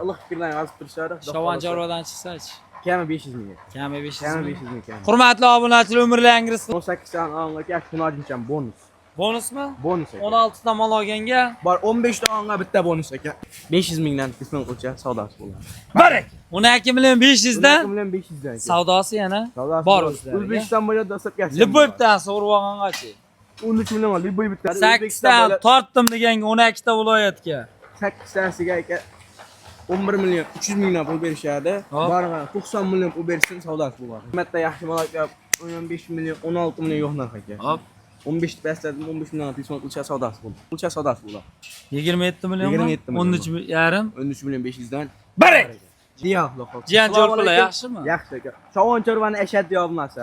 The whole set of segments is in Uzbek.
Iliq fikrlarni yozib turishadi. Xudo Shovon xohlasa. chorvadan chiqsa-chi? Kami 500 ming. Kami 500 Kami ming. 500 ming kami. Hurmatli obunachilar, umrlaringiz 18 ta olganga aka bonus. Bonusmi? Bonus aka. 16 ta mol olganga Bor, 15 ta olganga bitta bonus aka. 500 mingdan telefon qilsa savdosi bo'ladi. Barak. 12 million 500 dan 12 million 500 dan aka. Savdosi yana Savdosi bor bor. o'zlariga. O'zbekiston bo'ylab dastlabki. Любой bittasini urib olgangachi. 13 million любой bittasi. 8 ta tortdim deganga 12 ta viloyatga. 8 tasiga aka 11 million 300 mingdan pul berishadi. Hop. Barg'a 90 million pul bersin, savdosi bo'ladi. Qimmatda yaxshi mol aka, 15 million 16 million yo'q narx aka. Hop. 15 ta pastladim, 15 million telefon qilsa savdosi bo'ladi. Qilsa savdosi bo'ladi. 27 millionmi? 27 million. 13 yarim. 13 million 500 dan. Barak. Diyor, xudo xohlasa. Jiyan Assalomu jo'rpilar, alaykum. yaxshimi? Yaxshi aka. Chovon chorvani ashaddiy obunasi.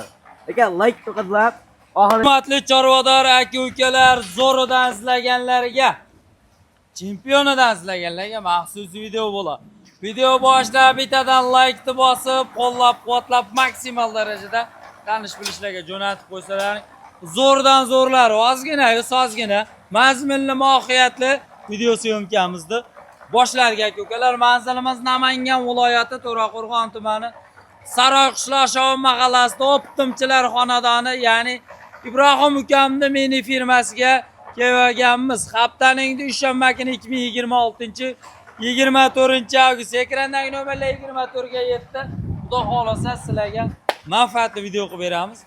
Aka, like to'qadlab, oxiri Hurmatli chorvador aka ukalar, zo'ridan izlaganlarga, chempionidan izlaganlarga maxsus video bo'ladi. Video boshlab bittadan like-ni bosib, qo'llab-quvvatlab maksimal darajada tanish bilishlarga jo'natib qo'ysalaring, zo'rdan zo'rlar, ozgina, ozgina mazmunli, mohiyatli video syomkamizni boshlarga aka ukalar. Manzilimiz Namangan viloyati To'raqo'rg'on tumani Saroy qishloq Shovun mahallasida O'ptimchilar xonadoni, ya'ni Ibrohim ukamni mini firmasiga kelganmiz. Haftaning dushanba kuni 2026 24 avgust ekrandagi nomerlar 24 ga yetdi. Xudo xohlasa sizlarga manfaatli video qilib beramiz.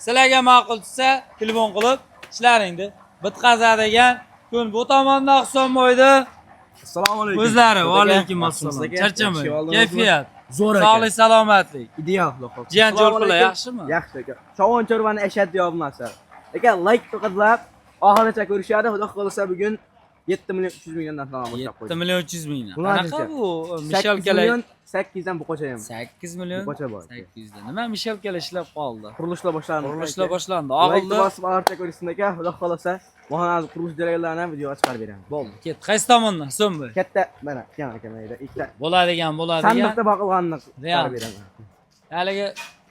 Sizlarga ma'qul tushsa telefon qilib ishlaringni bitqazadigan kun. Bu tomonda Husanboyni Assalomu alaykum. o'zlari. Va Aka, alaykum yaxshimisiz assalom. aka? Charchamang. Yaxshi oldingizmi? Kayfiyat. Zo'r aka. Sog'lik, salomatlik. Ideal, xudo xohlasa. Jiyan Assalomu jo'rpilar, alaykum. yaxshimi? Yaxshi aka. Chovon chorvani ashaddiy obunasi. Aka, like to'qadlab, oxirigacha ko'rishadi. Xudo xohlasa bugun 7 million 300 mingdan narxlarni boshlab 7 qo'ydik. million 300 mingdan. Bular Qanaqa necha? bu 8 mishalkalar? million 8 dan bu qocha ham. 8 million Bu qocha bor. 800 dan. Nima mishalkalar ishlab qoldi? Qurilishlar boshlandi. Qurilishlar boshlandi. Og'ilda Og'ilda bosib oxirigacha ko'rishsin aka. Xudo xohlasa, mohonani qurilish jarayonlarini ham videoga chiqarib beramiz. Bo'ldi. Ket. Qaysi tomondan? So'mboy. Katta mana, kam aka mayda ikkita. Bo'ladigan, bo'ladigan. Sandiqda boqilganini Real. chiqarib beraman. Haligi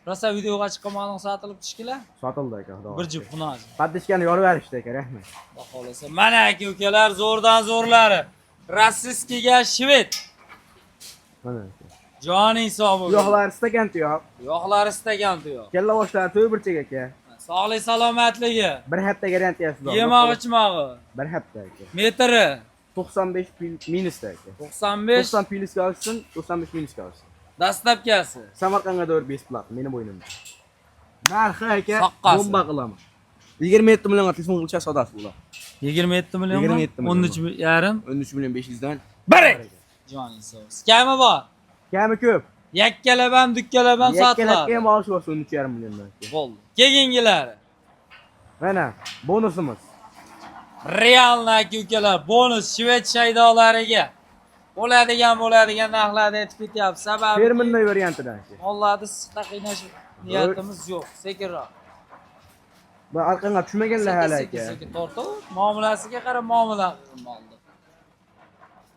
rosa videoga chiqqan moling sotilib tushkilar. Sotildi aka, xudo. Bir juft xunoz. Poddiskani yorib berishdi aka, rahmat. Xudo xohlasa. Mana aka ukalar zo'rdan zo'rlari. Rossiyskiga shved. Mana aka. Joning sog' bo'lsin. Yo'qlar stakan tuyoq. Yo'qlari stakan tuyoq. Kalla boshlari to'y burchak aka. Sog'lik salomatligi. Bir hafta garantiyasi bor. Yemoq ichmog'i. Bir hafta aka. Metri 95 minusda aka. 95 90 plyusga olsin, 95 minusga olsin. Dastlabkasi. Samarqandga to'g'ri bесплатно, meni bo'ynimda. Narxi aka Soqqasi. bomba qilaman. 27 millionga telefon qilsa savdosi bo'ladi. 27 million. 27 million. 13 yarim. 13 million 500 dan. Barak. Joning sog'. Kami bor. Kami ko'p. Yakkalab ham, dukkalab ham Yakkalab sotiladi. ham olish bo'lsa 13,5 milliondan. Aka. Bo'ldi. Keyingilari. Mana bonusimiz. Real aka ukalar bonus shved shaydolariga. Bo'ladigan bo'ladigan narxlarda aytib ketyapti. Sababi Fermerlar variantidan aka. mollarni issiqda qiynash niyatimiz yo'q. Sekinroq. Bu orqangga tushmaganlar hali Sekin aka. sekin tortib, muomalasiga qarab muomala qilmoqdi.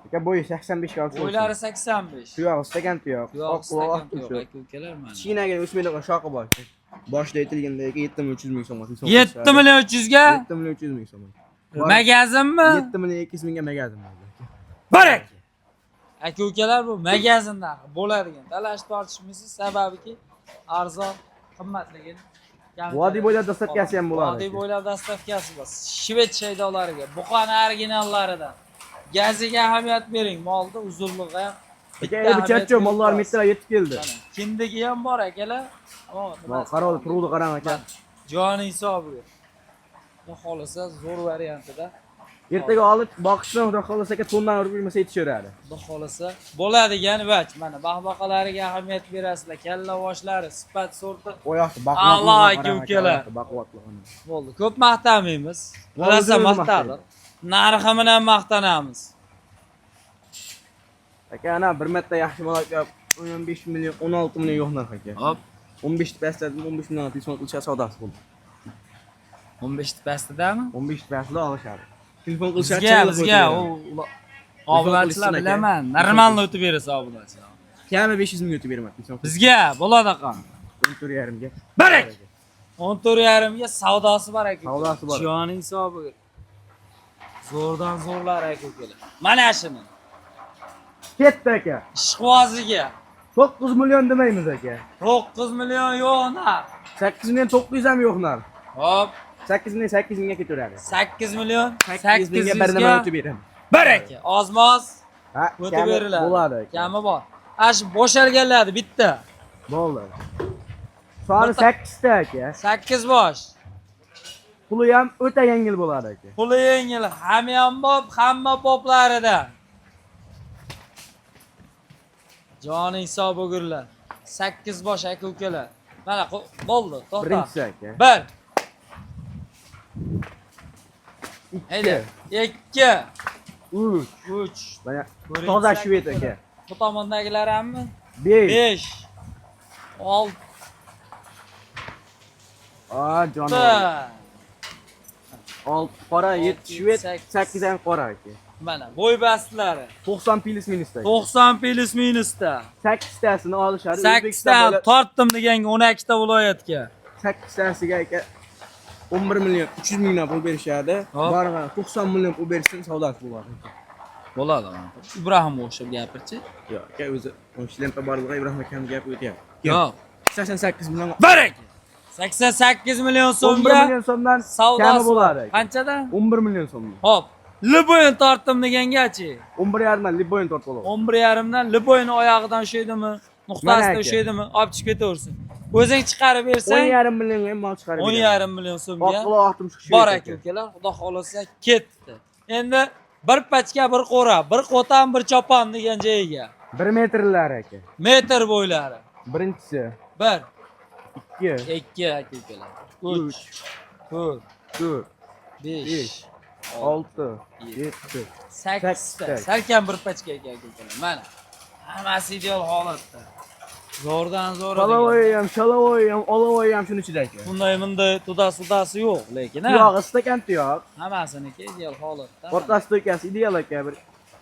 Aka bo'yi 85 ga olsin. Bo'ylari 85. Tuyog'i stakan tuyoq. Yo'q, Oq quloq stakan oq tuyoq tumshuq. aka ukalar mana. Kichkinagina o'smaydigan shoxi bor. Boshida aytilgandek 7 million 300 ming so'mga. 7 million 300 ga 7 million 300 ming so'm. magazinmi? 7 million 200 mingga magazin bor. Barak. Aka ukalar bu magazin narxi bo'ladigan. Talash tortishmaysiz, sababiki arzon qimmatligini kamtarib Vodiy bo'ylab dastavkasi ham bo'ladi. Vodiy bo'ylab dastavkasi bor. Shved shaydolariga, buqani originallaridan. Gaziga ahamiyat bering, molni uzunlig'i ham. Aka, bitta bu ahamiyat charcho berib mollar qo'yasiz. metrga yetib keldi. Mana, kindigi ham bor akalar. Ammo Mana qarol turuvdi qarang aka. Joning hisobiga. Xudo xohlasa zo'r variantida. Ertaga olib boqishdan xudo xohlasa aka tondan urib yurmasa yetishaveradi. Xudo xohlasa bo'ladigan vaj. Mana baxbaqalariga ahamiyat berasizlar. Kalla boshlari, sifat sorti Oyoqni Alloh aka ukalar. Baquvvatli. Bo'ldi. Ko'p maqtamaymiz. Bo'ldi, Rosa o'zi maqtadik. Narxi bilan maqtanamiz. Aka, ana bir marta yaxshi mol aka 15 million 16 million yo'q narx aka. Hop. 15 ta pastladim, 15 million telefon qilsa savdosi bo'ldi. 15 ta pastidami? 15 ta pastida olishadi. Telefon qilsa Bizga, bizga u obunachilar aka. bilaman. Normalni o'tib berasiz obunachilar. Kami 500 ming o'tib beraman telefon. Bizga bo'ladi qon. 14,5 ga. Barak. 14,5 ga savdosi bor aka. Savdosi bor. Joning hisobiga. Zo'rdan zo'rlar aka ukalar. Mana shuni. Ketdi aka. Ishqiboziga 9 million demaymiz aka. 9 million yo'q narx. 8 million 900 ham yo'q narx. Hop, 8 million 8 mingga ketaveradi. 8 million 8 mingga bir nima 800 o'tib beraman. Bir aka. Ozmoz Ha, o'tib kami beriladi. Bo'ladi aka. Kami bor. Ana shu bo'shalganlardi bitta. Bo'ldi. Soni 8 ta aka. 8 bosh. Puli ham o'ta yengil bo'ladi aka. Puli yengil, hamyonbop, hamma poplarida. Joning sog' bo'gurlar. 8 bosh aka ukalar. Mana bo'ldi, to'xta. Birinchisi aka. 1 2 Hayda. 2 3 3 Mana toza shved aka. Bu tomondagilar hammi? 5 5 6 A jonivor. 6 qora, 7 shved, 8 8 ham qora aka. Mana bo'y bastlari 90 plyus minusda. 90 plyus minusda. 8 tasini olishadi. 8 O'zbekiston ta bo'ylab tortdim deganga 12 ta viloyatga. 8 tasiga aka 11 million 300 mingdan pul berishadi. Hop. Barg'a 90 million pul bersin, savdosi bo'ladi. Bo'ladi. Ibrohimga o'xshab gapirchi. Yo'q, aka o'zi lenta borlig'i Ibrohim akam gap o'tyapti. Yo'q. 88 million Bir aka. 88 million 11 so'mga million so'mdan kami savdosi bo'ladi. Aka. Qanchadan? 11 million so'mdan. Hop. Liboyni tortdim degangachi. 11.5 dan Liboyni tortib oladi. 11.5 dan Liboyni oyog'idan ushlaydimi? Mana Nuqtasida aka. ushlaydimi? Olib chiqib ketaversin. O'zing chiqarib bersang 10.5 millionga ham mol chiqarib 10.5 million so'mga Oqquloq oqtim shu bor aka ukalar, xudo xohlasa ketdi. Endi bir pachka bir qo'ra, bir qo'tan bir chopon degan joyiga. 1 metrlar aka. Metr bo'ylari. Birinchisi 1 2 2 aka ukalar. 3 4 4 5 5 6 7 8 ta. Sakkizta. Salkam bir pachka aka ukalar. Mana. Hammasi ideal holatda. Zo'rdan zo'ra. degan. Palavoy ham, shalavoy ham, olavoy ham shuni ichida aka. Bunday bunday tudasi yo'q lekin ha. Tuyog'i stakan tuyoq. Hammasiniki ideal holatda. O'rtasida ukasi ideal aka bir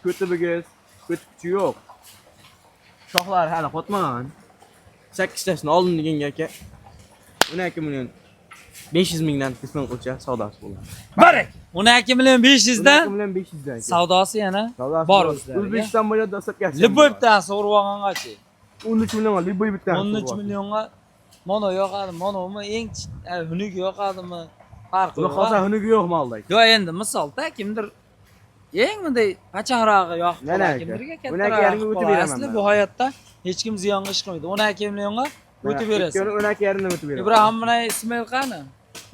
ko'ti bugiz, ko'ti kuchi yo'q. Shoxlari hali qotmagan. 8 tasini oldim deganga aka 12 million 500 mingdan telefon qilsa savdosi bo'ladi. Bir 12 million 500 12 dan million 500 dan aka. savdosi yana Savdosi bor bor. o'zlariga. O'zbekiston bo'ylab dastlabki Liboy bittasi urib olgangachi. 13 million Liboy bittasi. 13 millionga mono yoqadi, monomi eng hunugi yoqadimi? Farqi Xudo yo'q. xohlasa hunugi yo'q molda aka. Yo'q, endi misolda kimdir eng bunday pachangrog'i yoqib Mana qoladi, aka. kimdirga O'n ikki kattaroq yarimga yoqib o'tib qoladi. beraman Asli man. bu hayotda hech kim ziyonga ish qilmaydi. 12 millionga o'tib berasan. 12 yarimdan o'tib beraman. Ibrohim bilan Ismoil qani?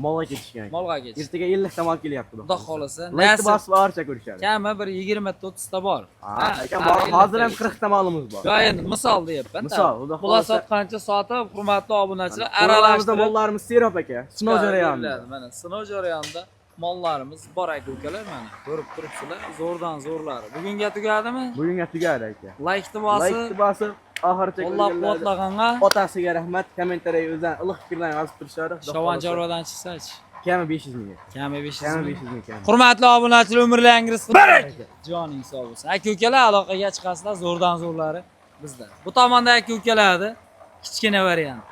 Molga ketishgan. aka. Molga ketishdi. Ertaga 50 ta mol kelyapti. Xudo xohlasa. Laykni Nasib bosib orcha ko'rishadi. kami bir 20 ta 30 ta bor. Ha, aka, ha, bor, 50 hozir ham ta. 40 ta molimiz bor. Yo endi misol deyapman. Misol, Xudo Xulosa xohlasa- sotqancha sotib, hurmatli obunachilar Aralashtirib aralashtirib mollarimiz serob aka. Sinov jarayonida. beriladi. Mana sinov jarayonida mollarimiz bor aka ukalar mana ko'rib turibsizlar, zo'rdan zo'rlari. Bugunga tugadimi? Bugunga tugadi aka. Laykni bosib, Laykni bosib, oxiricha qo'llab-quvvatlaganga otasiga rahmat. Kommentariyaga o'zlari iliq fikrlarni yozib turishadi. Xudo Shovon xohlasa, chorvadan chiqsa-chi. Kami 500 ming. Kami 500 Kami ming. 500 ming kami. Hurmatli obunachilar, umrlaringiz baraka. Joning sog' bo'lsin. Aka ukalar aloqaga chiqasizlar, zo'rdan zo'rlari bizda. Bu tomonda aka ukalarni kichkina varianti.